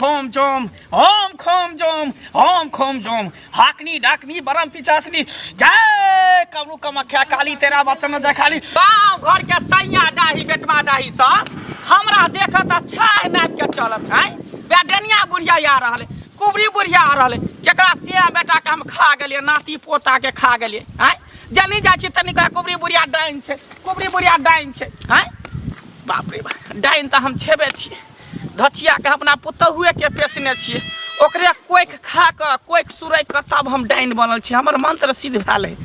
खोम जोम, ओम खोम जोम, ओम खोम जोम, हाकनी डाकनी बरम पिचासनी, जय कमरू कमख्या काली तेरा वचन जय खाली। गाँव घर के सैया डाही बेटवा डाही सब हमरा देखत अच्छा है नाप के चलत है। बेडनिया बुढ़िया आ रहल, कुबरी बुढ़िया आ रहल, केकरा से बेटा के हम खा गेलिए, नाती पोता के खा गेलिए हैं। जनी जाइ छी तनी कहे कुबरी बुढ़िया डाइन छै, कुबरी बुढ़िया डाइन छै हैं। बाप रे बाप, डाइन तऽ हम छेबे छियै, धचिया के अपना पुतहुए के पेसने छियै, ओकरे कोइख खा कऽ कोइख सुरैक कऽ तब हम डाइन बनल छी। हमर मंत्र सिद्ध भेल है।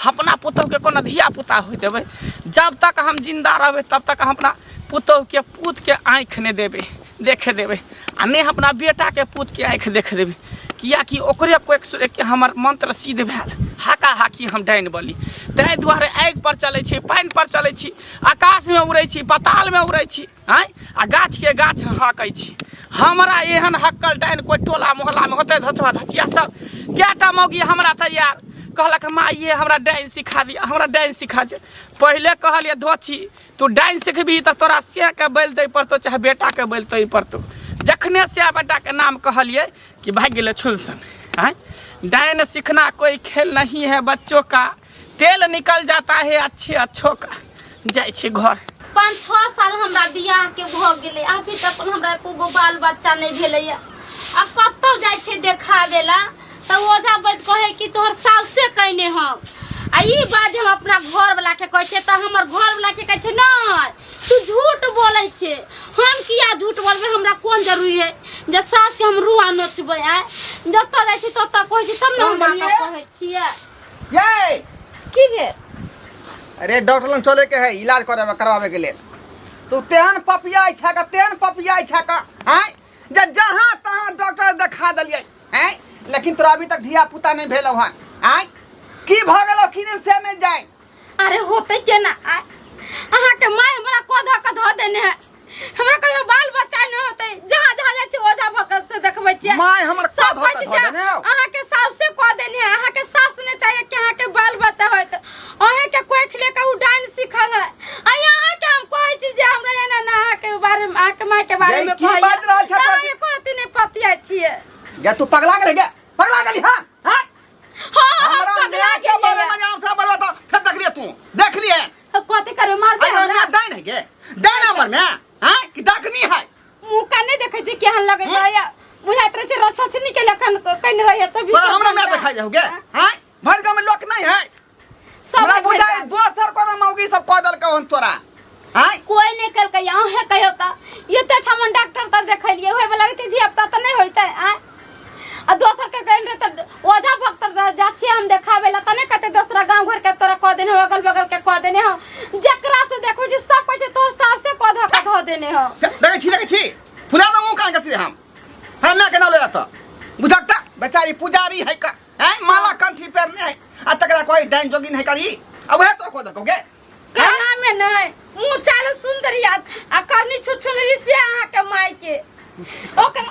अपना पुतहुके कोनो धिया पुता होइ देबै, जब तक हम जिंदा रहबै तब तक हम अपना पुतहुके पूतके आँखि नहि देबै देखे देबै, आ नहि अपना बेटाके पूतके आँखि देखे देबै, किएकि ओकरे कोइख सुरैक के हमर मंत्र सिद्ध भेल। हाका हाकी हम डाइन बली, ताहि दुआरे आगि पर चलै छी, पानि पर चलै छी, आकाशमे उड़ै छी, पतालमे उड़ै छी आँय, आ गाछके गाछ हकै छी। हमरा एहन हक्कल डाइन कोइ टोला मोहल्लामे होतै? धचवा धचिया सब कएटा मौगी हमरा तैयार कहलक, माँ ये हमरा डाइन सिखा दिअ, हमरा डाइन सिखा दिअ। पहिले कहलियै, धोछी तू डाइन सिखबही तऽ तोरा सेके बैल दै पड़तौ, चाहे बेटाके बैल दै पड़तौ। जखने से बेटाके नाम कहलियै कि भागि गेलै छुलसन। आँय, डाइन सीखना कोई खेल नहीं है बच्चों का, तेल निकल जाता है अच्छे अच्छो का। जाइ छी घर। 5-6 साल हमरा बियाह के भऽ गेलै, अभी तक हमरा एको गो बाल बच्चा नहि भेलैया। आ कतौ जाइ छै देखाबे ला तऽ ओझा वैद्य कहै कि तोहर साउसे कयने हौ। आ ई बात जे हम अपना घरवला के कहै छियै तऽ हमर घरवला के कहै छै, नहि तू झूठ बोलै छै। हम किया झूठ बोलबै? हमरा कोन जरूरी है जे सासके हम रुआ नोचबै? आँय, जतऽ जाइ छी ततऽ कहै छी तब ने हम अहाँके कहै छियै। ये की भेल? अरे डॉक्टर लग चले के है इलाज करावे करवावे के लेल। तू तेहन पपियाई छा का, तेहन पपियाई छा का हैं जे जहां तहां डॉक्टर देखा देलिए हैं, लेकिन तोरा अभी तक धिया पुता नहीं भेलौ हन। आय की भ गेलौ की दिन से नहीं जाए। अरे होते केना? आय अहाँ के माय हमरा को धऽ के धऽ देने है, हमरा कहियो बाल बच्चा नहीं होते। जहाँ जहाँ जाइ छी ओझा भगत से देखबै छियै। माय हमर सब कऽ धऽ कहै के छै धऽ जे देने हौ। अहाँ के सास से कह देने है, अहाँ के सास ने चाहिए कि अहाँ के बाल बच्चा होत, अहें के कोख लेके उ डाइन सीखल है। आ अहाँ के हम कहै छी जे हमरा एना ना अहाँ के बारे में, अहाँ के माय के बारे ये में की कहैया। बाजि रहल छै तऽ अहाँ तोरा? एको रत्ती नहि पतियाइ छियै। गे तू पगला गेली, गे पगला गेली। हां हां हाँ, हम हमरा पगला माय के बारे गेलियै। में हम सब बोलबा तो फिर देख लिए, तू देख लिए। अब कथी करबै, मारबै अरे हमरा? मैं डाइन है गे, डाइन हमर में हैं कि डकनी है? मुँह का नहीं देखै छी केहन लगैत रहैया, बुझाइत रहै छै रक्षसनी के लखन कने रहैया। चौबीस तोरा हमरा में घंटा। देखाई जाऊ गे? हैं भर गांव में लोक नहीं है। सब हमरा भरि बुझाई गाँव। दोसर कोनो मौगी सब कह देलकौ हन तोरा। हैं कोई नहीं कलकै, अहें कहियो त एते ठामन डॉक्टर तर देखलियै, होय वाला रहतै धिया पुता त नहीं होइतै। आँय आ दोसर के कहन रहे त ओझा भक्त तर जा छियै हम देखाबे ला त नहीं कहते, दोसरा गांव घर के तोरा कह देने हो, अगल बगल के कह देने हो, जकरा से देखो जे सब कहै छै तोहर साफ से कह धऽ के धऽ देने हो। देखै छी, देखै छी, फुला दो मुंह कान के सीधे हम हम ना के ना ले जाता बुझक त बेचारी पुजारी है का हैं माला कंठी पेरने है आ तकरा कोई डाइन जोगिन है करी आ वह तो को देखोगे करना में नहीं मुंह चाल सुंदर याद आ करनी छुछुनरी से अहाँ के माय के ओकर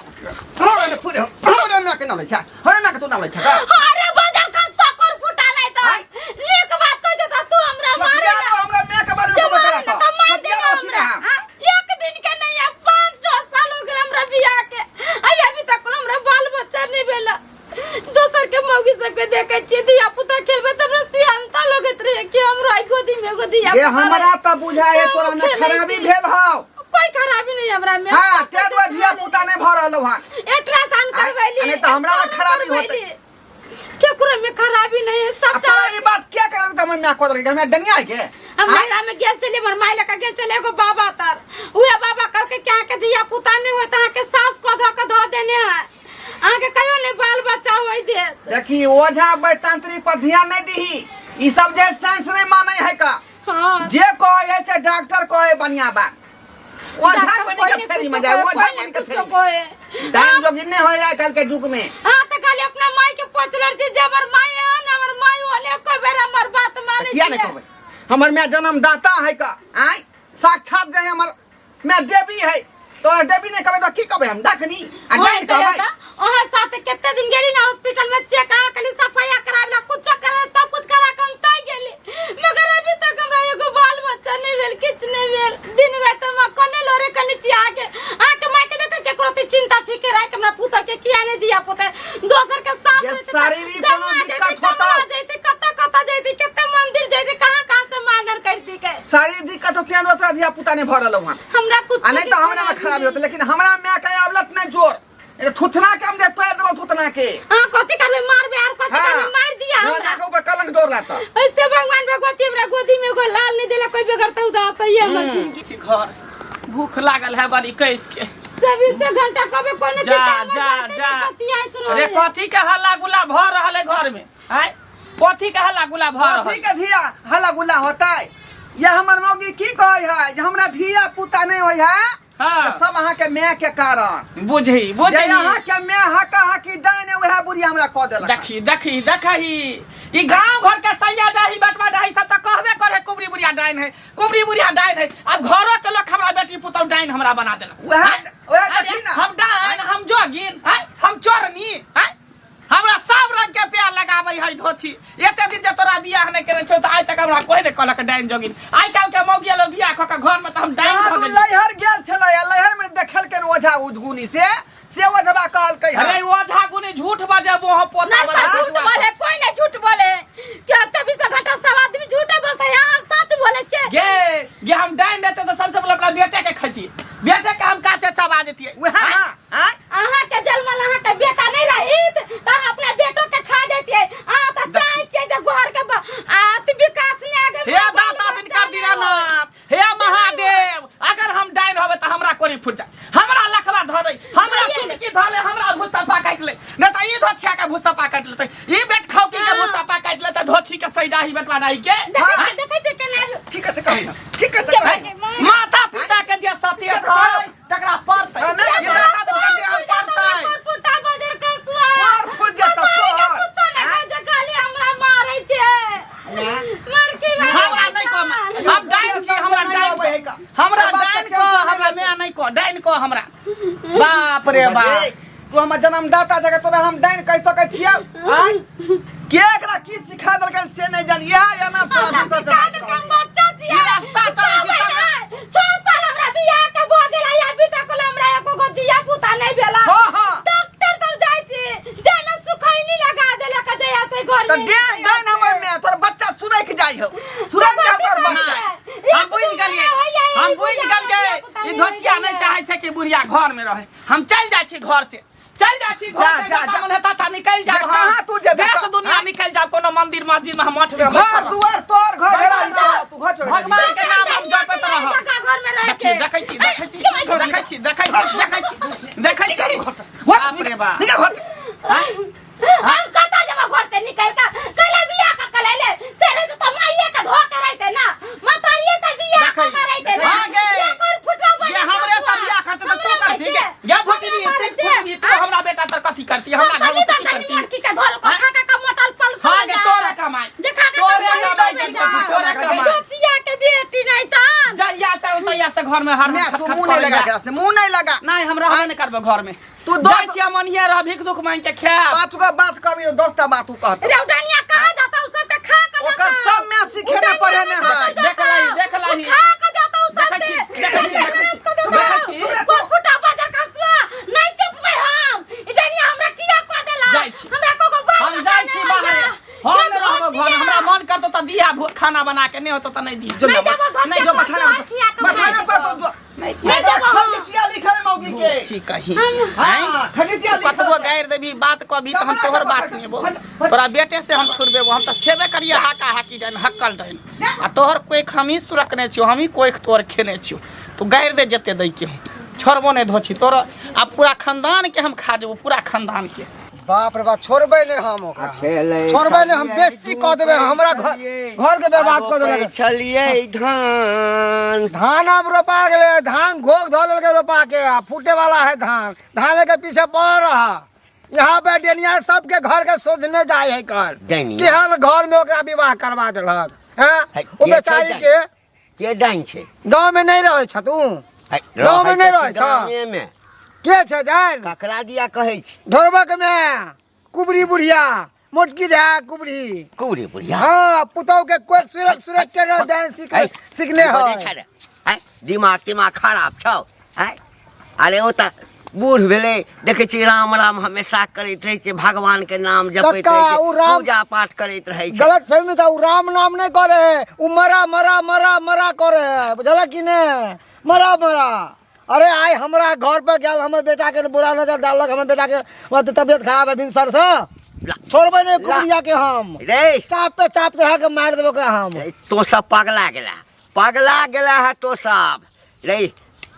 हमरा ने पूरे हमरा ना के ना ले छा, हमरा ना के तू ना ले छा का? अरे बाजार का सकर फुटा नहीं त आय। नीक बात कह त तू हमरा मारे सतिया ना। हमरा मैं के बारे में जे बता मारे ना त मार दे ना हमरा। आ, एक दिन के नहीं है, 5-6 साल हो गेल हमरा बियाह के, आ अभी तक हमरा बाल बच्चा नहीं भेला। दोसर के मौगी सबके देखै छियै धिया पुता खेलबै त हमरा सियानता लगैत रहे कि हमरो आई गोदी में एगो धिया ये पुता हमरा रहे। त बुझाए तऽ तोरा हम में खेलै खराबी छी। भेल हौ। कोई खराबी नहीं हमरा में। हां, सब ते दुआरे कुछ धिया पुता नहीं भ रहल हन। अल्ट्रासाउंड आय, करबैली, नहीं तऽ हमरा में खराबी होतै। केकरो में खराबी नहीं है, आ सबटा तोरा ई बात क्या करल त हमर माय कह देलकै हमरा डनिया है के? हम आय? नैहरा में गेल छलियै, हमर माय लऽ कऽ गेल छलियै एगो बाबा तर, उहे बाबा कहलकै कि अहाँके धिया पुता नहि होय तऽ अहाँके सास कऽ धऽ कऽ धऽ देने है, अहाँके कहियो नहि बाल बच्चा होय देत। देखी ओझा वैतांत्री पर ध्यान नहीं दीही, ई सब जे साइंस नहीं माने है का। हाँ। जे कहे है से डॉक्टर कहे बढ़िया बात। ओझा डॉक्टर कोनी कोई के नहीं फेरी में कुछो जाए, कहे, ओझा कोई कोनी नहीं के कुछो फेरी में। कहे। टाइम जोगी नहीं हो जाए कल के युग में। हाँ तो खाली अपना माई के पचलर जे जे हमर माई है ना, हमर माई होले कोई बेर हमर बात माने किया नहीं छियै। कहबै, हमर माय जन्मदाता है का। आय साक्षात जे है हमर मैं देवी है, तो देवी नहीं कहबै तो की कहबै हम? डकनी आ ओहे डाइन कहियो कहबै। त, ओहे साथे कते दिन गेली ना हॉस्पिटल में चेक आ कली सफाया कराबला कुछो करा सब कुछ करा के हम तय गेली, मगर अभी तक हमरा एगो बाल बच्चा नहीं भेल, किछ नहीं भेल। दिन रात हम कोने लोरे कने छी आके आके माय के देखै छै कोनो चिंता फिकर आके हमरा नहि भऽ रहलौ हन। हमरा कुछ आ नहीं तो हमरा में खराबी होते, लेकिन हमरा माय के आवलत नहीं जोर। ए थुथना के हम दे तोड़ देबो थुथना के। हां, कथि करबे? मारबे आर कथि करबे? मार दिया हमरा हमरा। के ऊपर कलंक जोड़ लाता। ऐसे भगवान भगवती हमरा गोदी में एगो लाल नहीं देला कोई बेगर त उदास है हमर जिंदगी। छी घर भूख लागल है बड़ी कैस के। 24 घंटा कबे कोनो जा, चिंता हमर जा, बाते जा। नहीं बतियाइत अरे रहे। कथी के हल्ला गुल्ला भ रहल है घर में? आय, कथी के हल्ला गुल्ला भ रहल? कथी के धिया हल्ला गुल्ला होता है? ये हमर मौगी की कहै है जे हमरा धिया पुता नहीं होय है। हाँ। तऽ सब अहाँ के माय के कारण। बुझी जे बुझी अहाँ के माय हका हकी डाइन वएह बुढ़िया हमरा कऽ देलक। देखी देखी देखही, ई गांव घर के सैया डाही बटवा डाही सब तऽ कहबे करे कुबरी बुढ़िया डाइन है, कुबरी बुढ़िया डाइन है। अब घरो के लोग हमरा बेटी पुतहु डाइन हमरा बना देलक। वएह वएह अरे, देखी ना। हम डाइन, हम जोगिन, आँय, हम चोरनी, आँय, हमरा सब रंग के प्यार लगाबै है धोती। एते दिन जे तोरा बियाह नहि केने छौ तऽ आइ तक हमरा कोई नहि कहलक डाइन जोगिन। आइ काल्हि के मौगिया लोग बियाह कऽ के घर में तऽ हम डाइन जहाँ भऽ तू गेलियै। लैहर गेल छलै आ लैहर में देखेलकै ओझा उजगुनी से ओझबा कहलकै हन। अरे ओझा गुनी झूठ बजेबो हम पोता नहीं वाला तो झूठ बचवा। बोले कोई नहीं, झूठ बोले क्या? 24 घंटा सब आदमी झूठे बोलते हैं, यहाँ सच बोले छे। गे गे, हम डाइन रहते तऽ सबसे पहिले अपना बेटे के खैतियै, बेटे के हम काचे चबा देतियै। वएह ना आँय? अहाँ के जन्मल अहाँ के बेटा नहीं रहित त अहाँ अपना बेटो के खा जैतियै। अहाँ त चाहै छियै जे घर के आ अति विकास नहि आगे। हे दाता दिनकर दीनानाथ, हे महादेव, अगर हम डाइन होबे तऽ हमरा कोरी फुट जाए, हमरा लखवा धरे, हमरा टुनकी धले, हमरा भूसपा काटि ले, नहीं तऽ ई धोछिया के भूसपा काटि लेतै, ई बेट खौकी के भूसपा काटि लेतै, धोछी के सैडाही बेटवा डाही के। देखै देखै छियै केना। ठीक है तऽ कहै ठीक है तऽ कहै। माता पिता के जे सत्य छै तकरा पड़तै। हाँ, नहि, ई दाता दिनकर दीनानाथ पड़तै। फुटा बजर कसुआ पर फुट जेतौ, मारे के पर। कुछो नहि कहै छै, खाली हमरा मारै छै। मार के मारै हमरा नहि कह, हम डाइन छी, हमरा नहि अबै है डाइन का। हमरा बात डाइन के कह, टेंशन हमरा नहि। माय नहि कह, डाइन कह हमरा। बाप रे बाप। तू हमर जन्मदाता जगह तोरा हम डाइन कहि सकै छियौ? आँय? के एकरा की सिखा देलकै से नहि जानी। इएह एना तोरा हमरा विश्वास सिखा देलकै, हम बच्चा छियै। ई रास्ता चलै छी छह महीना, 6 साल हमरा बियाह के भऽ गेल, अभी तक हमरा एको गो धिया पुता नहि भेला। हाँ, हाँ। डॉक्टर तर जाइ छी, देह में सुखैनी लगा देलक जहिया से घर तऽ में। डाइन डाइन हमर माय, तोर बच्चा सुरैक जाइ हौ, सुरैक जाइ तोर बच्चा। हम बुझि गेलियै, हम बुझि गेलियै, ई धोचिया नहि चाहै छै कि बुढ़िया घर में रहे। हम चलि जाइ छी घर से, चलि जाइ छी घर जा, से। जा, जतऽ जा। मन हेतै ततऽ निकलि जाब। जा, हम कहाँ तू जेबे? देश दुनिया आँय? निकलि जाब, कोनो मंदिर मस्जिद में हम मठ में घर बैठल रहब। दुआर तोर घर हेरा जेतौ, तू घर छोड़ि भगवान के नाम हम जपैत रहब। घर में रह के देखै छी, देखै छी, देखै छी, देखै छी, देखै छी, देखै छी। बाप रे बाप। निकल घर से। हम कतऽ जेबै घर से निकल के? कैले बियाह क के लैले से रहे तो माइये के धो के रहते ना, मतारिये से बियाह क के रहते ना। हाँ गे। ये पर फुटवा ये बजे हमरे से बियाह करते तऽ तू करती गे? गे भुटनी, तू भुटनी, तू हमरा बेटा तर कथी करती? हमरा घर में कथी करती? मोटकी के धोल को खा के मोटल पल। हाँ गे, तोरे कमाई, जे खा के तोरे कमाई छै, तोरे कमाई। दोचिया के बेटी नहीं तान। जहिया से तहिया से घर में हर माय, खट तू खट मुँह नहीं करै लगा जा। एकरा से, मुँह नहीं लगा। नहीं, हम रहबे नहीं करबो घर में। तू जाइ छी, हम अनहिए रह, भीख दुख मांगि के खायब। पाँच गो बात कहबी, 10 टा बात उ कहतौ। रेउडनिया कहाँ जाता? उ सब के खा के ओकर जाता। सब में सीखे ने पढ़े ने है। देख लही, देख लही। खा के जाता उ सब। देखै छी, देखै छी, देखै छी, देखै छी। कोन फुटा बाजार कसुआ नहीं चुपबै हम। ई डनिया हमरा किया कह देला? जाइ छी। हमरा को को बाल हम जाइ छी बाहर, हम नहि रहबो घर में। हमरा मन करतौ तऽ दिहा खाना बना के, नहि होतौ तऽ नहि दिहा। जो नहीं देबो घर। नहीं जो मखाना मखाना पर तो जो नहीं। नहीं देबो हम। खजितिया लिखल है मौगी के। छी कहीं। हाँ, खजितिया लिखल कतबो है। गारि देबी, बात कहबी तऽ हम चपला तोहर चपला बात चपला नहीं बोल। फट- तोरा बेटे से हम थुरबेबो। हम तऽ छेबे करिए हाका हाकी डाइन, हक्कल डाइन, आ तोहर कोइख हमही सुरकने छियौ, हमही कोइख तोहर खेने छियौ। तू गारि दे जते दै के, हम छोड़बो नहि धोछी तोरा। आ पूरा खानदान के हम खा जेबो, पूरा खानदान के। बाप रे बाप, छोड़बै नहि हम ओकरा, खेलै छोड़बै नहि हम, बेइज्जती कऽ देबै हमरा, घर घर के बर्बाद कऽ देलक। छलियै धान। धान अब रोपा गेलै, धान घोघ धऽ लेलकै रोपा के, आ फूटे वाला है धान। धान के पीछे पड़ रहा यहाँ पे डेनिया सबके घर के सोझने जाय है कर। डनिया? केहन घर में ओकरा विवाह करवा देलक हैं? है, ओ के बेचारी छै? के के डाइन छै? गाँव में नहीं रहे छ तू? है, गाँव में नहि रहै रहै तऽ छ? गाँवेमे। के छै जान? ककरा दिया कहै छी? ढोरबक में कुबरी बुढ़िया, मोटकी झा कुबरी। कुबरी बुढ़िया? हाँ, पुतहु के कोई सुरक सुरक के रह जाए सीख है, सीखने की बजै है छै रे? है, दिमाग तिमाग खराब छौ? है, अरे ओ तऽ बूढ़ भेलै देखै छी राम राम हमेशा करैत रहै छै भगवान के नाम जपैत कक्का, रहै ओ छै राम- पूजा पाठ करैत रहै छै गलत फहमी था उ राम नाम नहीं करे है उ मरा मरा मरा मरा करे है बुझल कि ने मरा मरा अरे आइ हमरा घर पर गेल हमर बेटा के बुरा नजर डाललक हमर बेटा के मतलब तबियत खराब है भिनसर से छोड़बै नहीं कुबड़िया के हम रे चाप पे चाप चढ़ा के मार देबो ओकरा हम रे तो सब पगला गेला पगला गेला है तो सब रे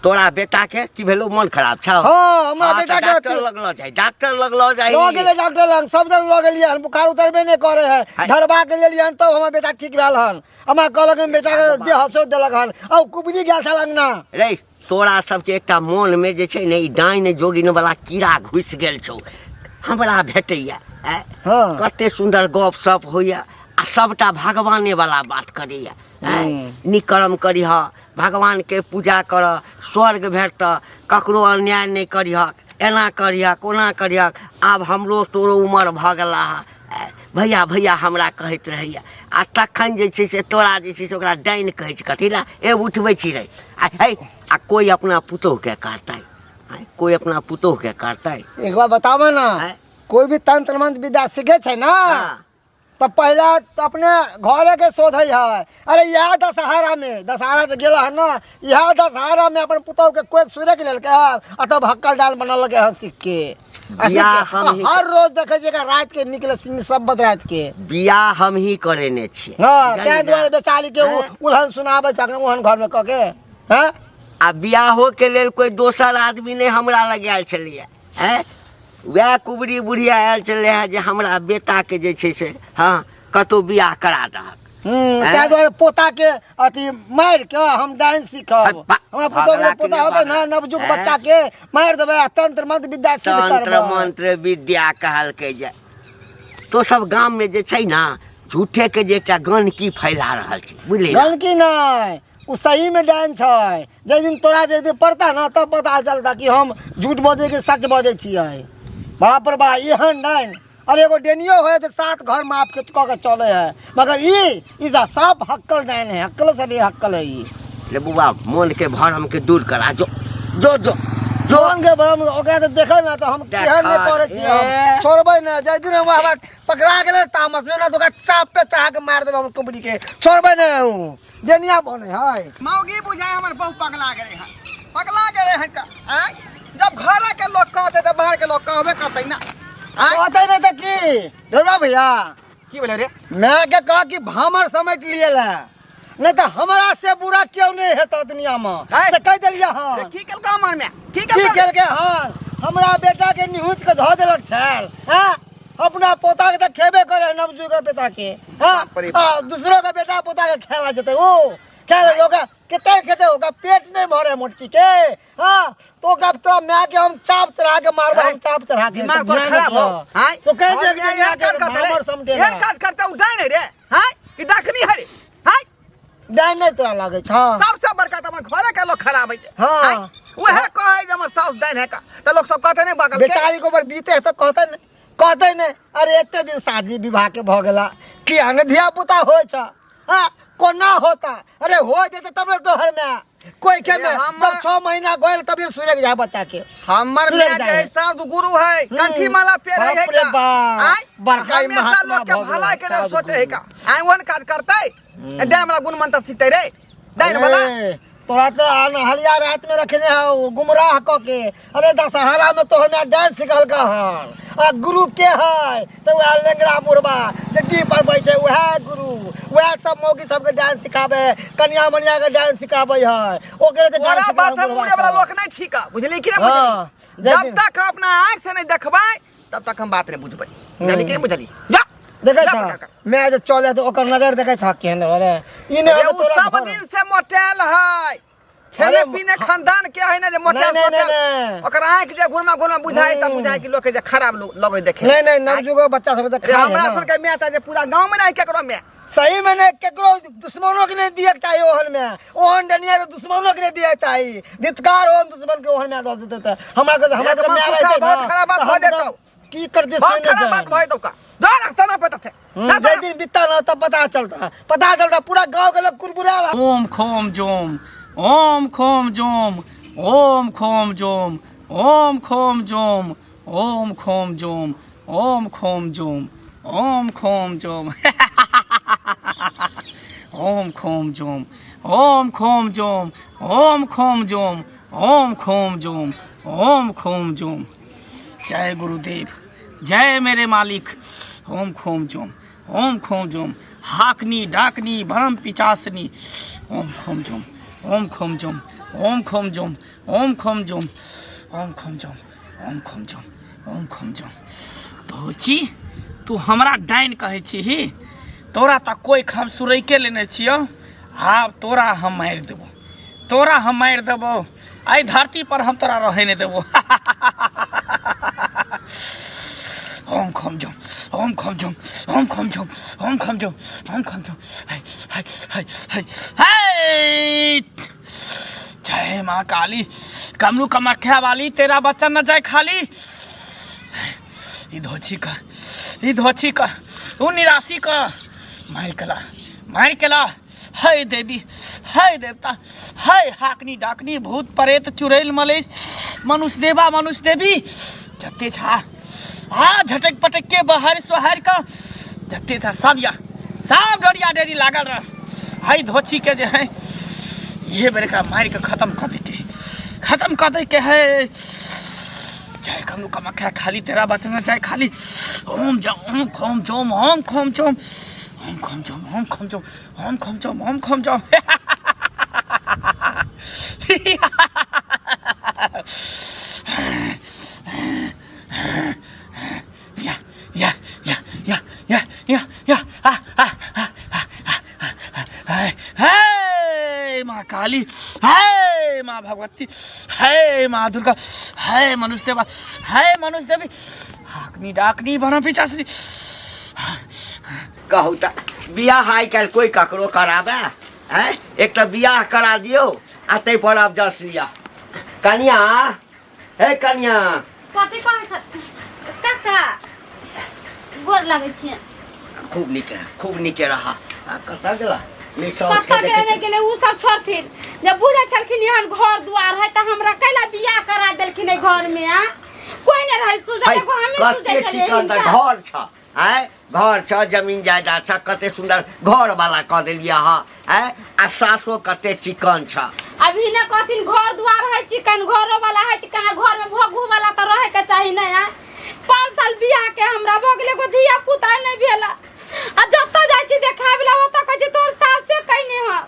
तोरा बेटा के की भेलो मन खराब छौ हाँ, हमरा हाँ, बेटा तऽ के डॉक्टर लगलो जाय डॉक्टर लगलो जाय लऽ गेलै डॉक्टर लग सब जन लऽ गेलियै हन बुखार उतरबे नहि करे है हाय। धरबा के लेलियै हन तब हमर बेटा ठीक भेल हन हमरा कहलक हन बेटा के देह हसो देलक हन आ कुबरी गेल छल अंगना रे तोरा सबके एकटा मोन में जे छै ने ई डाइन जोगिन वाला कीड़ा घुसि गेल छौ हमरा भेटैया आँय? हाँ। कते सुन्दर गप सप होइया आ सबटा भगवाने वाला बात करैया आँय? नीक कर्म करिह भगवानके पूजा कर स्वर्ग भेटत ककरो अन्याय नहि करिहक एना करिहक ओना करिहक आब हमरो तोरो उमर भऽ गेला हँ भैया भैया हमरा कहैत रहैया आ तखन जे छै से तोरा जे छै से ओकरा डाइन कहै छै कथी लए ए उठबै छी रे आ हे आ कोइ अपना पुतोहुके करतै आँय, कोइ अपना पुतोहुके करतै एक बार बताबऽ ना आँय? कोई भी तंत्र मंत्र विद्या सीखे छै ना हाँ। तऽ पहला तऽ अपने घरे के शोधै है अरे इएह दशहरा में दशहरा जे गेल हन ना इएह दशहरा में अपन पुतहु के कोइ सुरक लेलकै हन आ तब हक्कल डाल बनलकै हन सीख के आ सीख बियाह के, हम ही हर रोज देखै छियै एकरा राति के निकले सब राति के बियाह हम ही करेने छियै हँ बुझलियै ताहि ने? दुआरे बेचारी के हैं? उलहन सुनाबै छै अखन ओहन घर में कऽ के हँ आ बियाहो के लेल कोइ दोसर आदमी नहि हमरा लग आयल छलैया हैं वएह कुबरी बुढ़िया आयल छलै हँ जे हमरा बेटाके जे छै से हँ कतहु बियाह करा दहक हूँ ताहि दुआरे पोता के अथी मारि के हम डाइन सीखब हमरा पुतोह के पोता होतै ने नवयुग बच्चा के मारि देबै आ तंत्र मंत्र विद्या सिद्ध तंत्र करबै मंत्र विद्या कहलकै जे तो सब गाम में जे छै ने झूठे के जे एकटा गनकी फैला रहल छै बुझली ने? गनकी नहि ओ सही में डाइन छै जाहि दिन तोरा जाहि दिन पड़ता ना तब पता चलता कि हम झूठ बजै कि सच बजै छियै बाप रे बा एहन डाइन अरे एगो डेनियो होय तऽ सात घर माप के कऽ के चले है मगर ई ई जा साफ हक्कल डाइन है हक्कलो से भी हक्कल है ई रे बुआ मन के भरम के दूर करा जो जो जो जोन के भरम ओकरा तऽ देखै ना तऽ हम केहन नहि करै छियै हम छोड़बै ना जाहि दिन हम हमरा पकड़ा गेलै तामस में ना तऽ ओकरा चाप पे चढ़ा के मारि देबै हम कुबरी के छोड़बै ना हूँ डेनिया बने है मौगी बुझाय हमर बहु पगला गेलै हन पगला गेलै हन का आँय जब घर के लोग कहते तऽ बाहर के लोग कहबे करतै ना आँय कहते नहीं तऽ की ढोरबा भैया की भेलै रे मैं के कह कि भामर समेट लिए ला नहीं तऽ हमरा से बुरा क्यों नहीं हेतौ दुनिया में आँय। से कह देलियै हन रे, की केलकै हमर में की की केलकै केलकै हन हमरा बेटा के निहुँच के धऽ देलक छल हैं अपना पोता के तऽ खेबे करे है नवजुग के बेटा के हैं बाप रे बाप। आ दूसरों के बेटा पोता के खेला जेतै ओ खेला ओकरा कते खेतै ओकरा पेट नहीं भरे मोटकी के हाँ तो ओकरा तोरा माय के हम चाप चढ़ा के मारबै हम चाप चढ़ा के दिमाग तऽ तोर ध्यान खराब हो रखियह। आँय तो कह दे और एहन काज करतै रे भामर समटे एहन काज करतै उ डाइन है रे आँय ई डाकनी है रे आँय डाइन नहीं तोरा लागै छ सबसे बड़का तऽ हमर घरे के लोग खराब है हाँ। आँय, उएह कहै जे हमर साउस डाइन है का तऽ लोग सब कहते नहीं बगल के बेचारी के ऊपर बीते है तो कहते नहीं कहते नहीं अरे एते दिन शादी विवाह के भऽ गेला किया ने धिया पुता होइ छ हाँ कोना होता अरे हो जेते तब ने तोहर में कोई के में अरे हमर- तब 6 महीना गइल तभी सुरक जाए बच्चा के हमर सुलग माय जाए। जे साधु गुरु है कंठी माला पेरे है बाप रे का बाप, आँय, बड़का ही हमेशा महात्मा लोग के भऽ गेल भलाई के लेल साधु सोचे है गुरु। का आँय ओहन काज करतै डैम वाला गुण मंत्र सिखतै रे डाइन वाला अरे, तोरा तो अनहरिया रात में रखने हौ गुमराह क के अरे दशहरा में तो हमें डांस सिखल का हन आ गुरु के है तो वह लेंगरा बुढ़बा जे डी पर बैठे वह गुरु वह सब मौगी सबके डांस सिखाबे कन्या मनिया के डांस सिखाबे है ओकरे से तोरा डांस बात हम बुझे वाला लोग नहीं छी का बुझली कि नहीं हाँ, बुझली जय जब तक हम अपना आँख से नहीं देखबै तब तक हम बात नहीं बुझबै बुझली कि नहीं बुझली जा देखै जा छ पकड़ कर। मैं जे चले तो ओकर नजर देखै छ केहन अरे ई नहि रे, होबै उ तोरा सब घर। दिन से मोटेल है खेले अरे, पीने खानदान के है ना जे मोटेल नहीं, नहीं, सोटेल नहीं। ओकर आँख जे घुरमा घुरमा बुझाय तब हम्म। बुझाय कि लोग के जे खराब लोग लगे देखे नहीं नहीं नवजुग बच्चा सब तऽ रे, खाय है हमरा ना। सबके माय तऽ जे पूरा गाँव में नहीं केकरो में सही में नहीं केकरो दुश्मनों के नहीं दिए के चाही ओहन में ओहन डनिया के दुश्मनों के नहीं दिए के चाही धित्कार ओहन दुश्मन के ओहन में दऽ देते तऽ हमरा के हमरा के एकदम माय सुखा रहते बहुत खराब बात तऽ भऽ हम जेतौ। की करते बहुत से नहीं खराब बात जान। भऽ जेतौ का जा रास्ता ना पता से हम्म, जाहि दिन बीतता ना तब पता चलता पता चलता पूरा गांव के लोग कुरकुरा ओम खोम जोम ओम खोम जोम ओम खोम जोम ओम खोम जोम ओम खोम जोम ओम खोम जोम ओम खोम जोम ओम खोम जोम ओम खोम जोम ओम खोम जोम ओम खोम जोम ओम खोम जोम। जय गुरुदेव, जय मेरे मालिक। ओम खोम जोम ओम खोम जोम हाकनी डाकनी भरम पिचासनी ओम खोम जोम ओम खोम जोम ओम खोम जोम ओम खोम जोम ओम खोम जोम ओम खोम जोम ओम खोम जोम। धोची तू हमरा डाइन कहै छी तोरा तऽ कोइ हम सुरैके लेने छियौ। आब तोरा हम मारि देबो, तोरा हम मारि देबो, एहि धरती पर हम तोरा रहै नहि देबो। ओम खोम जोम ओम खोम जोम ओम खोम जोम ओम खोम जोम ओम खोम जोम। हाय हाय हाय हाय हाय। जय माँ काली, कमलू कमाख्या वाली, तेरा बच्चा न जाए खाली। ई धोछी का, ई धोछी का, तू निराशी का मार कला, मार कला। हाय देवी, हाय देवता, हाय हाकनी डाकनी भूत प्रेत चुड़ैल मलेश मनुष्य देवा मनुष्य देवी जते छा आ झटक पटक के बहार सोहार का जते छा सब या सब डरिया डरी लागल रह। हाय धोछी के जे है ये बेर एकरा मार के खत्म कर दे के, खत्म कर दे के है। जय कमलू कमाख्या खाली, तेरा बात ना जाए खाली। ओम जा ओम खोम जोम ओम खोम जोम ओम खोम जोम ओम खोम जोम ओम खोम जोम ओम खोम जोम। या या या या या या या आ आ आ आ आ हे माँ काली, हे माँ भगवती, हे माँ दुर्गा, हे मनुष्य देवा, हे मनुष्य देवी, हाकनी डाकनी बना पिचासनी। कहू तऽ बियाह आइ काल्हि कोइ ककरो कराबे हैं? एक तऽ बियाह करा दियौ आ ताहि पर आब जस लिअ। कनिया, हे कनिया, कथी कहै छथिन काका? गोर लागै छियै। खूब नीक रह, खूब नीके रह। आ कतऽ गेला? नहि साउस के कतऽ देखै गेलै नहि छी। गेलै ओ सब छोड़थिन। जब बुझै छलखिन एहन घर दुआर है तऽ हमरा कैला बियाह करा देलखिन एहि घर में? आ कोई नहि रहै सुझै, है, एगो हमही सुझै कते छलियै चिकन तऽ हिनका। घर छ, आँय घर छ, जमीन जायदाद छ, कते सुन्दर घर वाला कऽ देलियै अहाँ, आँय आ सासो कते चिकन छ। अभी ने कहथिन घर दुआर है चिकन, घरो वाला है चिकन, आ घर में भोगू वाला तऽ रहे के चाही नहीं। आ 5 साल बियाह के हमरा भऽ गेलै, एगो धिया पुता नहि भेल। आ जतऽ जाइ छी देखाबै ला ओतऽ कहै छै तोहर सासे कइने हँ।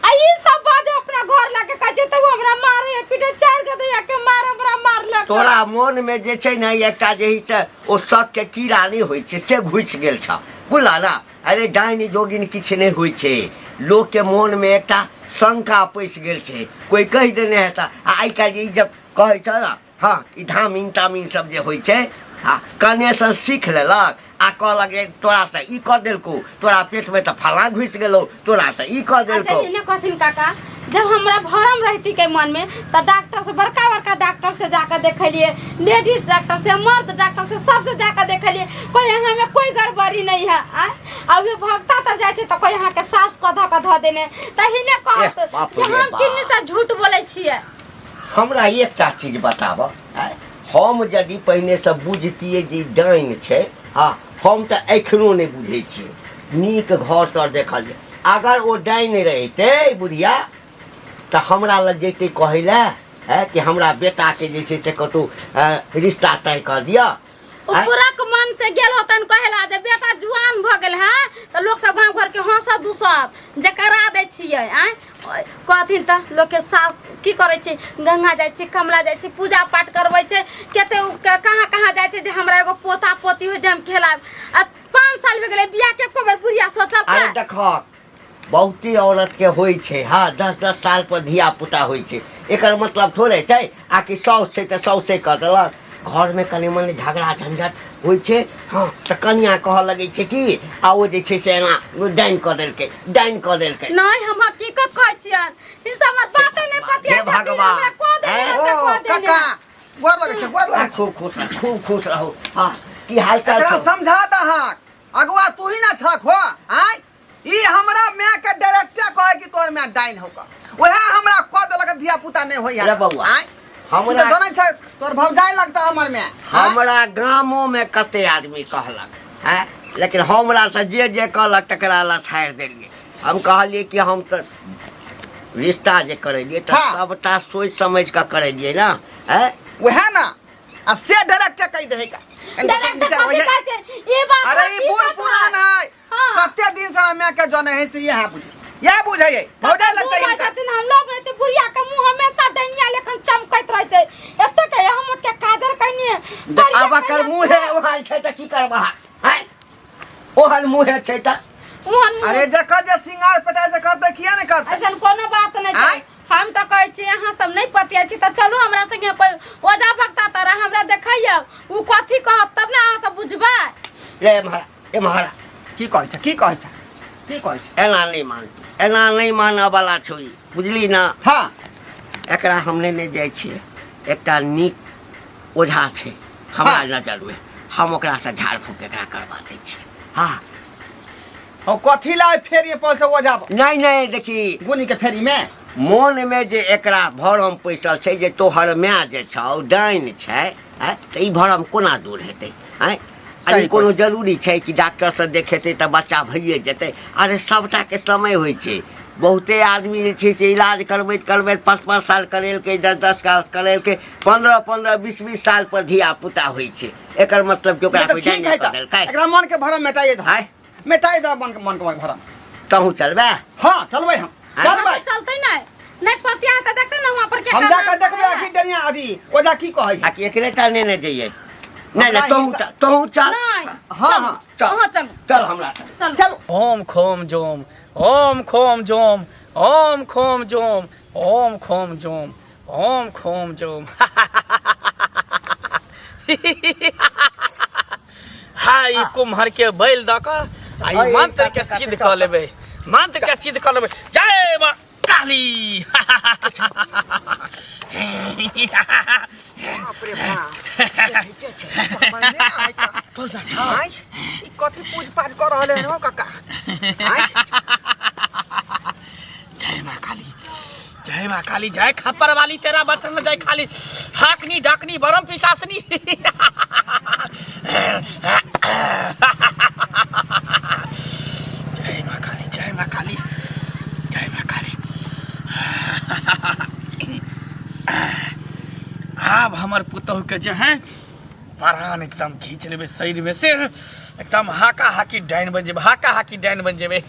आ ई सब बात अपना घर लऽ के कहै छै तऽ ओ हमरा मारे है, पीटे 4 गो दैया के मार हमरा मारलक। तोरा मोन में जे छै ने एकटा जे से ओ शक के कीड़ा नहि होइ छै से घुसि गेल छ, बुझल ने? अरे डाइन जोगिन किछु नहि होइ छै, लोक के मोन में एकटा शंका पैसि गेल छै, कोइ कहि देने हेता। आ आइ काल्हि ई जब कहै छ ने, हाँ ई धामिन तामिन सब जे होइ छै, आ कनेसँ सीख लेलक आ कहलक जे तोरा तऽ ई कऽ देलकौ, तोरा पेटमे तऽ फलाँ घुसि गेलौ, तोरा तऽ ई कऽ अच्छा देलकौ। ई ने कहथिन काका, जब हमरा भरम रहती के मन में तऽ डॉक्टर से, बड़का बड़का डॉक्टर से जाकर देखलिए, लेडीज डॉक्टर से, मर्द डॉक्टर से, सबसे जाकर देखलिए, कोई यहाँ में कोई गड़बड़ी नहीं है। आ अब ये भक्ता तर जाइ छै तऽ कोई यहाँ के सास कऽ धऽ कऽ धऽ देने तऽ ही ने कहत एह, बाप जे रे हम बाप। किन्नी से झूठ बोलै छियै। हमरा एकटा चीज बताब, हम यदि पहिनेसँ बुझतियै जे ई डाइन छै, हँ हम तऽ एखनो नहि बुझै छियै। नीक घर तर देखल जाय, अगर ओ डाइन रहितै बुढ़िया तऽ हमरा लग जैतै कहै लए है कि हमरा बेटाके जे छै से कतहु रिश्ता तय कऽ दिअ। ओ पूरा के मन से गेल होतन कहेला जे बेटा जुआन भ गेल है तऽ लोक सब गांव घर के हंसत दुसत जे करा दै छियै। आँय कहथिन तऽ लोक के सास की करै छै, गंगा जाइ छै, कमला जाइ छै, पूजा पाठ करबै छै, कते कहाँ कहाँ जाइ छै जे हमरा एगो पोता पोती हो जे हम खेलाब। आ 5 साल भऽ गेलै बियाह के, एको बेर बुढ़िया सोचल अरे देखक बहुते औरत के होइ छै, हाँ 10-10 साल पर धिया पुता होइ छै, एकर मतलब थोड़े छै आ कि साउस छै तऽ साउसे कऽ देलक। घर में कनि मनि झगड़ा झंझट होइ छै, हाँ तऽ कनिया कहऽ लगै छै कि आ ओ जे छै से एना डाइन कऽ देलकै, डाइन कऽ देलकै। नहि हम हकीकत कहै छियनि, ई सब हमर बाते नहि पतिया हे छथिन, भगवान, हमरा कऽ देने हैं? तऽ ओ कऽ देने। काका गोर लगै छै, गोर लगै छै। खूब खुश रह, खूब खुश रहू। हाँ की हाल चाल एकरा छौ? समझा दहक, अगुआ तू ही ना छक हो। आय ई हमरा माय के डायरेक्टर कहे कि तोर माय डाइन हो का, वह हमरा कह देलक धिया पुता नहीं होई है। रे बउआ, आय? हमरा तऽ जानै छै तोर भौजाई लगता हमर में। हमरा गामो में कते आदमी कहलक हैं, लेकिन हमरा से जे जे कहलक तकरा ला छाड़ि देलियै। हम कहलियै कि हम तऽ रिश्ता जे करेलियै तऽ सबटा सोचि समझि कऽ करेलियै ने। हैं, वएह ना, आ से डायरेक्ट कहि दे का डायरेक्ट विचार कथी होइए। कहै छै? ई बात अरे ई हकीकत बूढ़ है। पुरान है। कते दिन से माय के जने है से यह बुझे, यह बुझे है भौजाई लगता है बूढ़ इनका। छथिन, हम लोग नहीं तो बुढ़िया के मुंह हमेशा डनिया लेखन चमकैत रहै छै। एते के हम उठ के काजर कैनी करिया आब एकर कैने मुँहे ओहन छै तऽ की करबह? हैं, ओहन मुँहे छै तऽ ओहन मुँह। अरे जकर जे सिंगार पेटाई से करते किया नहीं करते? ऐसन कोनो बात नहीं छै। आँय? हम तऽ कहै छी अहाँ सब नहीं पतियाइ छी तऽ चलू हमरा संगे कोई ओझा भक्ता तारा हमरा देखैयौ, उ कथी कहत तब ने अहाँ सब बुझबै। रे एम्हर, एम्हर। की कहै छै, की कहै छै, की कहै छै? एना नहि मानतौ, एना नहि मानऽ वाला छौ ई, बुझली ना? हाँ। एकरा हम नहि जाइ छियै। एकटा नीक ओझा छै हमरा नजरमे, हम ओकरासँ झाड़ फूक एकरा करबा दै छियै। हाँ। और कथी लाए फेरी पर से ओझा? नहीं नहीं, देखी गुनी के फेरी में मोन में जे एकरा भरम पैसल छै जे तोहर माय जे छौ डाइन छै, आँय, तऽ ई भरम कोना दूर हेतै? आँय, अरे सही। कोनो जरूरी छै कि डॉक्टरसँ देखेतै तऽ बच्चा भइए जेतै? अरे सबटाके समय होइ छै। बहुते आदमी जे छै से इलाज करबैत करबैत 5-5 साल करेलकै, 10-10 साल करेलकै, 15-15 20-20 साल पर धिया पुता होइ छै। एकर मतलब कि ओकरा नहीं तऽ कोई ठीक डाइन है कऽ तऽ देलकै। एकरा मन के भरम मेटाइए दह। आँय? मेटाइ दह मन के भरम। तहूँ चलबै? हाँ, चलबै हम। आँय? चलबै। चलते नहीं, नहीं पतिया तऽ देखते ना वहाँ पर के हम काम जाके देखबै है। कि डनिया अथी ओझा की कहै। आ कि एकरे टा नेने जइयै? नहि हमरा नहि, तोहूँ हिस्सा- चल, तोहूँ चल। नहीं। हाँ हाँ। चल। अहाँ चलू। चल हमरा संग। चलू। चलू। ओम खोम जोम, ओम खोम जोम, ओम खोम जोम, ओम खोम जोम, ओम खोम जोम। हा, ई कुम्हर के बैल दऽ कऽ आ ई अरे, मंत्र के काते, सिद्ध काते, कऽ लेबै, मंत्र के सिद्ध कऽ लेबै। जय माँ काली। बाप रे बाप, ठीके छै। हमर नहि आइ तऽ। आँय, ई कथी पूज पाठ कऽ रहल है हो काका? आँय? जय माँ काली, जय माँ काली, जय खप्पर वाली, तेरा बचन जय खाली। हाकनी डाकनी बरम पिशासनी। जय माँ काली, जय माँ काली, जय माँ काली। आब हमर पुतहु के जे है प्राण एकदम खींच लेबै शरीर में से, एकदम हाका हाकी डाइन बन जेबै, हाका हाकी डाइन बन जेबै।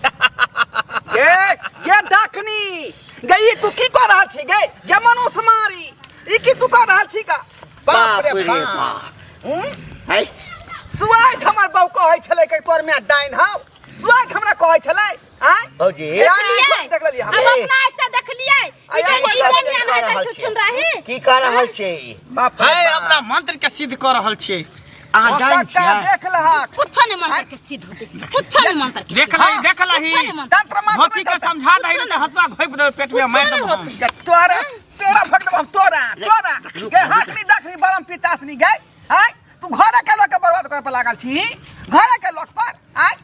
गे गे डाकनी गे, ई तू की कऽ रहल छी गे? गे मनुष्य मारी, ई की तू कऽ रहल छी का? बाप रे बाप रे बाप। बाप। हम्म? है। सुआइत हमर बहू कहै छलै कि तोर माय डाइन हौ। सुआइत हमरा कहै छलै। आँय? भौजी। ए, आँय, देखलियै? देख लेलियै हम। हम अपना आँखि से देखलियै। आय, ई आय, ई आय, डनिया आय, नहि आय, छै छुछुन रही। की कऽ रहल छै ई? बाप रे है बाप। अपना मंत्र के सिद्ध कऽ रहल छियै। अहाँ ओ डाइन काका छियै? देख लहक। कुछो नहीं मंत्र के सिद्ध होते, कुछो नहीं मंत्र के देख सिद्ध। लही, देख लही। कुछो नहीं मंत्र। तंत्र मंत्र धोती के समझा दही नहीं तऽ हंसुआ घोपि देबै पेट में, कुछो मारि नहीं देबौ हम। होते। गे, तोरा तोरा फक देबौ हम, तोरा तोरा। गे हाथनी दखनी बरम पितासनी गे। आँय, तू घरे के लोक के बर्बाद करे पर लागल छी, घरे के लोक पर। आँय?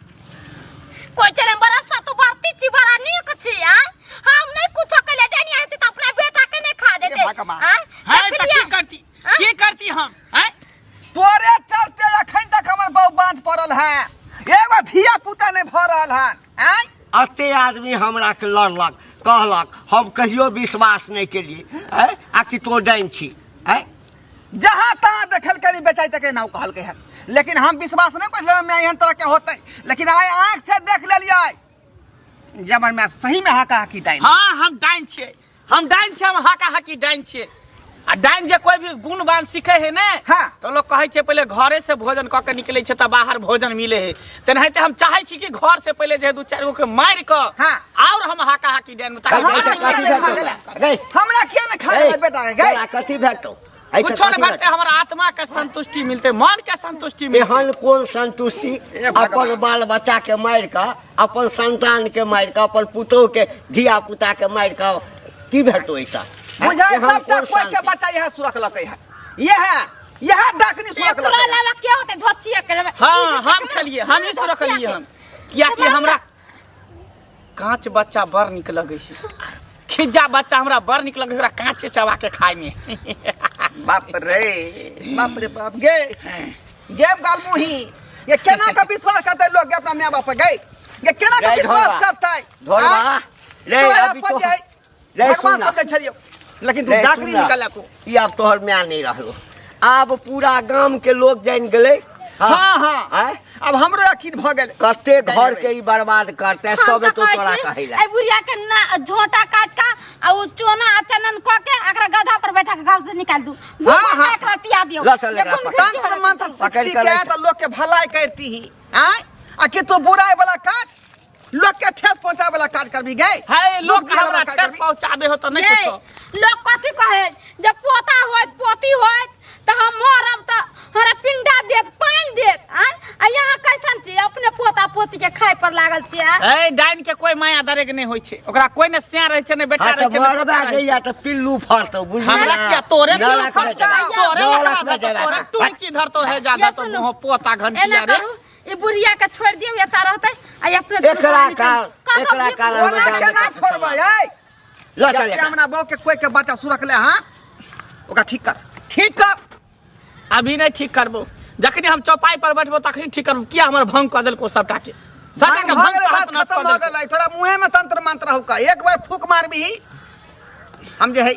कोई चले बड़ा सतु बरती छी, बड़ा नीक छी। आँय, हम नहीं कुछो कइले। डनिया हेतै तऽ अपना बेटा के नहीं खा जेतै। हे भगवान। आँय, है तऽ की देखलियै? करती, आँय? की करती हम? आँय? तोरे चलते अखन तक हमर बहू बाँझ पड़ल है, एगो धिया पुता नहीं भऽ रहल है। आँय? अते आदमी हमरा के लड़लक कहलक, हम कहियो विश्वास नहि केलियै। आँय, आ कि तो डाइन छी? आँय? जहाँ तहाँ देखल करी बेचाई तक नाव कहलकै हन, लेकिन हम विश्वास नहीं कर मैं एहन तरह के होते, लेकिन आइ आँख से देख लेलियै जबर मैं सही में हाका हाकी डाइन। हाँ, हम डाइन छियै, हम डाइन छियै, हम हाका हाकी डाइन छियै। आ डाइन जे कोई भी गुण बान सीखे है ने, तो लोग कहै छै पहिले घरे से भोजन कऽ के निकलै छै तऽ बाहर भोजन मिले है। तेनाहिते हम चाहै छी कि घर से पहिले जे है दू चारि गो के मारि कऽ और हम हाका हाकी डाइन में ताकि हमरा घर से किया कथी नहीं खा भेटतै? गेलै? गै, हमरा किया नहीं खा गेलै बेटा गे? तोरा कथी भेटौ? एहिसँ कुछो नहि कथी भेटतै, हमर आत्मा के संतुष्टि मिलतै, मन के संतुष्टि मिलतै। एहन कोन संतुष्टि? हे भगवान। अपन बाल बच्चा के मारि कऽ, अपन संतान के मारि कऽ, अपन पुतोह के धिया पुता के मारि कऽ की भेटौ एहिसँ? बुझाइ एहन सबटा कोन कोई के शान्ति? बच्चा यह सुरकलकै है, यह यह डाकनी तोरा सुरकलकै है। अलावा के होते धोचिया के लेबै? हाँ, हम खेलिए, हम ही सुरकलिए हन, कियाकि हमरा कांच बच्चा बड़ निक लगै है, खिज्जा बच्चा हमरा बड़ निक लगै है, ओकरा कांचे चबा के खाय में। बाप रे बाप रे बाप गे गे गाल मुही ये केना का विश्वास करते लोग के अपना माय बाप पर गए ये केना का रे विश्वास ढोलबा। करते ढोलबा रे तोरा अभी पर तो जे है, रे भगवान सुन ना। समझै छलियौ लेकिन तू रे डाकरी सुन ना। निकल तू ई आब तोहर माय नहीं रहलो आब पूरा गाम के लोग जान गेलै हाँ हाँ आँय? अब हमरो यकीन भऽ गेल कते घर के ई बर्बाद करते हम सब तऽ तो कहै तोरा छी, कहैला एहि बुढ़िया के ना झोंटा काट के आ ओ चोना आ चनन कऽ के एकरा गधा पर बैठा के गाँव से निकाल दू हाँ, हाँ। एकरा पिया दियौ लऽ चल एकरा जे गुम पकड़। घिची तंत्र होय मंत्र पकड़ सीखती के के ले तऽ लोग के भलाई करती ही आय आ कि तू बुराई वाला काज लोग के ठेस पहुंचावे वाला काज करबी गए है लोग दुख दियावे हमरा वाला काज ठेस करबी? पहुंचाबे हो तो नहीं ये, कुछो लोग कथी कहे जब पोता होत पोती होत तऽ हम मरब तऽ हमरा पिंडा देत पानि देत आँय आ यहाँ कैसन छी अपने पोता पोती के खाय पर लागल छी आँय ए डाइन के कोई माया दरेग नहीं होई छै ओकरा कोई ने सिया रहे छै ने बेटा हाँ रहे तऽ छै ने मरबा पोता रहै गैया छै। तऽ पिल्लू फड़तौ बुझली हमरा ना? किया तोरे न पिल्लू रखबे फड़तौ जगह। तोरे न लगा रखबे देतौ, जगह। तोरे टुनकी धरतो है ज्यादा ये तो सुनू। मुंह पोता घंटिया एना रे करू ई बुढ़िया के छोड़ि दियौ एतऽ रहतै आ ई अपने दुनू एकरा प्राणी कारण- चलि- कतौ एकरा भीख कारण ओना हम केना छोड़बै ऐ लऽ चल जबकि एकरा। हमरा बहू के कोई के बच्चा सुरकले हाँ ओकरा ठीक कर ठीक कर अभी नहीं ठीक करबो जखनी हम चौपाई पर बैठबो तखनी ठीक करबो किया हमर भंग कऽ देलको सबटा के सबटा के भंग भऽ भंग गेलै, तहस बात नहस खत्म कऽ भऽ देलको गेलै तोरा मुँहे में तंत्र मंत्र रहू का एक बार फूक मारबी हम जे है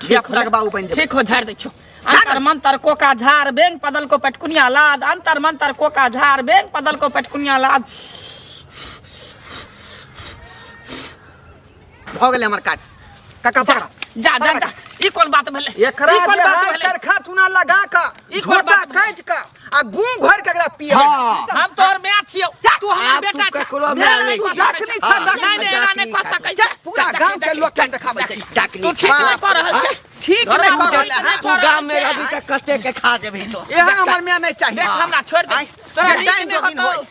धिया पुता के बाबू बनि जेबै ठीक हो झाड़ दै छौ अंतर मंतर कोका झाड़ बेंग पदल को पेटकुनिया लाद अंतर मंतर कोका झाड़ बेंग पदल को पेटकुनिया लाद भऽ गेलै हमर काज काका जा पकड़ा जा जा जा ई कोन बात भेलै एकरा ई कोन जे बात है भेलै करखा चूना लगा कऽ ई कोन झोटा बात भेलै? काटि कऽ आ गुँ घोरि कऽ एकरा पिया हाँ। हम तोहर माय छियौ तू हमर आब तू बेटा छह ककरो नहि, माय नहि नहि कऽ छी। सकै नहि छह। छह, नहि नहि एना नहि कऽ सकै छह पूरा गांव के लोग के देखाबै छै तू ठीक नहि कऽ रहल छह ठीक नहि कऽ रहल है तू गाम में रहबी तऽ कते के खा जेबही तो एहन हमर माय नहीं चाहिए देख हमरा छोड़ दे आँय, तोरा जे नीक टाइम नहि जोगिन होतौ होय।